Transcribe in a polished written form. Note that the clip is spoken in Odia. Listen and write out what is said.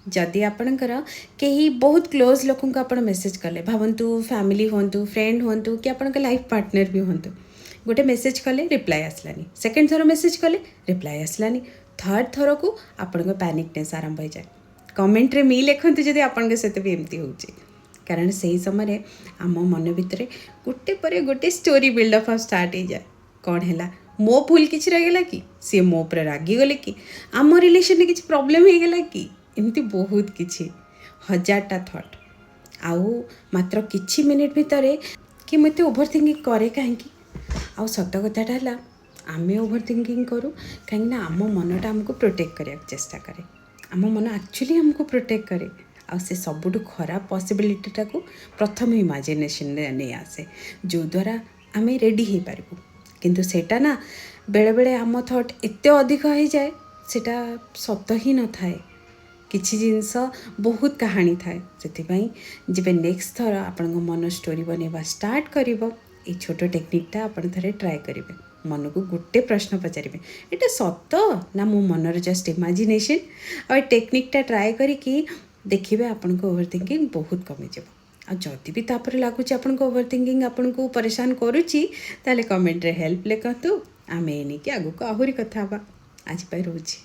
ଯଦି ଆପଣଙ୍କର କେହି ବହୁତ କ୍ଲୋଜ୍ ଲୋକଙ୍କୁ ଆପଣ ମେସେଜ୍ କଲେ, ଭାବନ୍ତୁ ଫ୍ୟାମିଲି ହୁଅନ୍ତୁ, ଫ୍ରେଣ୍ଡ ହୁଅନ୍ତୁ କି ଆପଣଙ୍କ ଲାଇଫ୍ ପାର୍ଟନର୍ ବି ହୁଅନ୍ତୁ, ଗୋଟେ ମେସେଜ୍ କଲେ ରିପ୍ଲାଏ ଆସିଲାନି, ସେକେଣ୍ଡ ଥର ମେସେଜ୍ କଲେ ରିପ୍ଲାଏ ଆସିଲାନି, ଥାର୍ଡ଼ ଥରକୁ ଆପଣଙ୍କ ପ୍ୟାନିକନେସ୍ ଆରମ୍ଭ ହେଇଯାଏ। କମେଣ୍ଟରେ ମି ଲେଖନ୍ତୁ ଯଦି ଆପଣଙ୍କ ସହିତ ବି ଏମିତି ହେଉଛି। କାରଣ ସେହି ସମୟରେ ଆମ ମନ ଭିତରେ ଗୋଟେ ପରେ ଗୋଟେ ଷ୍ଟୋରି ବିଲ୍ଡଅପ୍ ଆଉ ଷ୍ଟାର୍ଟ ହେଇଯାଏ। କ'ଣ ହେଲା? ମୋ ଭୁଲ କିଛି ରହିଗଲା କି? ସିଏ ମୋ ଉପରେ ରାଗିଗଲେ କି? ଆମ ରିଲେସନରେ କିଛି ପ୍ରୋବ୍ଲେମ୍ ହେଇଗଲା କି? ଏମିତି ବହୁତ କିଛି ହଜାରଟା ଥଟ୍, ଆଉ ମାତ୍ର କିଛି ମିନିଟ୍ ଭିତରେ କି ମୁଁ ଏତେ ଓଭର ଥିଙ୍କିଂ କରେ କାହିଁକି? ଆଉ ସତ କଥାଟା ହେଲା, ଆମେ ଓଭର ଥିଙ୍କିଂ କରୁ କାହିଁକିନା ଆମ ମନଟା ଆମକୁ ପ୍ରୋଟେକ୍ଟ କରିବାକୁ ଚେଷ୍ଟା କରେ। ଆମ ମନ ଆକ୍ଚୁଆଲି ଆମକୁ ପ୍ରୋଟେକ୍ଟ କରେ, ଆଉ ସେ ସବୁଠୁ ଖରାପ ପସିବିଲିଟିଟାକୁ ପ୍ରଥମେ ଇମାଜିନେସନରେ ନେଇ ଆସେ, ଯେଉଁଦ୍ୱାରା ଆମେ ରେଡ଼ି ହେଇପାରିବୁ। କିନ୍ତୁ ସେଇଟା ନା ବେଳେବେଳେ ଆମ ଥଟ୍ ଏତେ ଅଧିକ ହେଇଯାଏ, ସେଇଟା ସତ ହିଁ ନଥାଏ। କିଛି ଜିନିଷ ବହୁତ କାହାଣୀ ଥାଏ। ସେଥିପାଇଁ ଯେବେ ନେକ୍ସଟ ଥର ଆପଣଙ୍କ ମନ ଷ୍ଟୋରି ବନେଇବା ଷ୍ଟାର୍ଟ କରିବ, ଏଇ ଛୋଟ ଟେକ୍ନିକ୍ଟା ଆପଣ ଥରେ ଟ୍ରାଏ କରିବେ। ମନକୁ ଗୋଟେ ପ୍ରଶ୍ନ ପଚାରିବେ, ଏଇଟା ସତ ନା ମୋ ମନର ଜଷ୍ଟ ଇମାଜିନେସନ୍? ଆଉ ଏ ଟେକ୍ନିକ୍ଟା ଟ୍ରାଏ କରିକି ଦେଖିବେ, ଆପଣଙ୍କ ଓଭର ଥିଙ୍କିଂ ବହୁତ କମିଯିବ। ଆଉ ଯଦି ବି ତାପରେ ଲାଗୁଛି ଆପଣଙ୍କ ଓଭର ଥିଙ୍କିଂ ଆପଣଙ୍କୁ ପରେଶାନ କରୁଛି, ତାହେଲେ କମେଣ୍ଟରେ ହେଲ୍ପ ଲେଖନ୍ତୁ। ଆମେ ଏ ନେଇକି ଆଗକୁ ଆହୁରି କଥା ହେବା। ଆଜି ପାଇଁ ରହୁଛି।